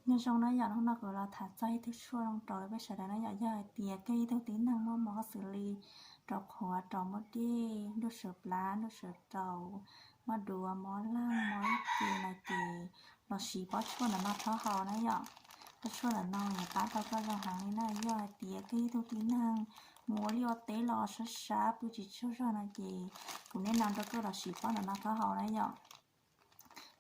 Nyob zoo na yom, hnub no kuv los tham txog ib tug tshuaj zoo rau peb sawv daws na yom. Yog hais tias koj ib tug tib neeg muaj mob xws li rau qhuav, rau muaj dej, nruj sawv plav, nruj sawv rau, mob duav, mob leeg, mob ib ce no ces los siv pob tshuaj ntawm no rhaub haus na yom. Pob tshuaj ntawm no nws pab tau koj zoo heev li na. Yog hais tias koj ib tug tib neeg mus ua liaj ua teb los sab sab pw tsis tsaug zog no ces kuv nej no rau koj los siv pob ntawm no rhaub haus na yom.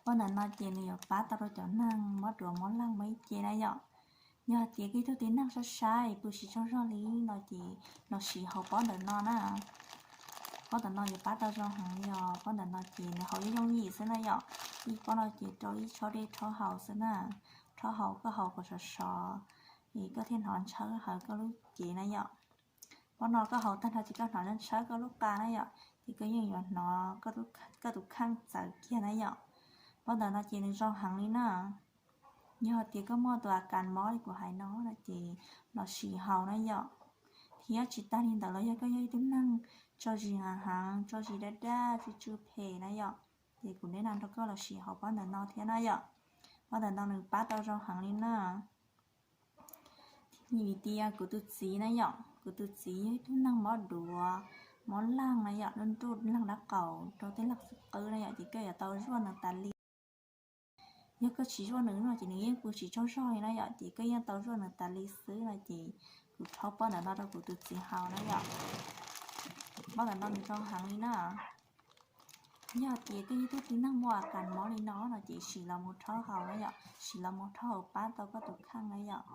Pob ntawm no ces nws yuav pab tau rau cov neeg mob duav mob leeg mob ib ce na yom. Yog hais tias koj ib tug tib neeg sab sab es pw tsis tsaug zog li no ces los siv haus pob ntawm no na. Pob ntawm no yuav pab tau zoo heev li os. Pob ntawm no ces nws haus yooj yooj yim xwb na yom. Ib pob no ces rau ib tsob dej rhaub haus xwb na. Rhaub haus koj haus kom sov sov es koj thiaj hnov ntshawb hawv koj lub cev na yom. Pob no koj haus tag nrho ces koj hnov ntshawb koj lub qa na yom, ces koj yeej yuav hnov koj tus kheej txawv kiag na yom. Pob ntawm no ces nws zoo heev li na. Yog hais tias koj muaj tus a kas mob li kuv hais no no ces los sim haus na yom. Thiab tsis tag li ntawd los yog koj yog ib tug neeg tso zis heev heev, tso zis daj daj, tsw tsw phem na yom, ces kuv neb no nrog koj los sim haus pob ntawm no thiab na yom. Pob ntawm no nws pab tau zoo heev li na. Vim tias kuv tus txiv na yom, kuv tus txiv yog ib tug neeg mob duav, mob leeg na yom, nruj nruj leeg dab qaum rau tej leeg xub qwb na yom, ces koj yuav tau zuaj nws tas li. Yog koj tsis zuaj nws no ces nws yeej pw tsis tsaug zog li na yom, ces koj yeej tau zuaj nws tas li xwb no ces kuv rhaub pob ntawm no rau kuv tus txiv haus na yom. Pob ntawm no nws zoo heev li na. Yog tias koj yog ib tug tib neeg muaj a kas mob li no no ces sim los mus rhaub haus na yom, sim los mus rhaub haus pab tau koj tus kheej na yom.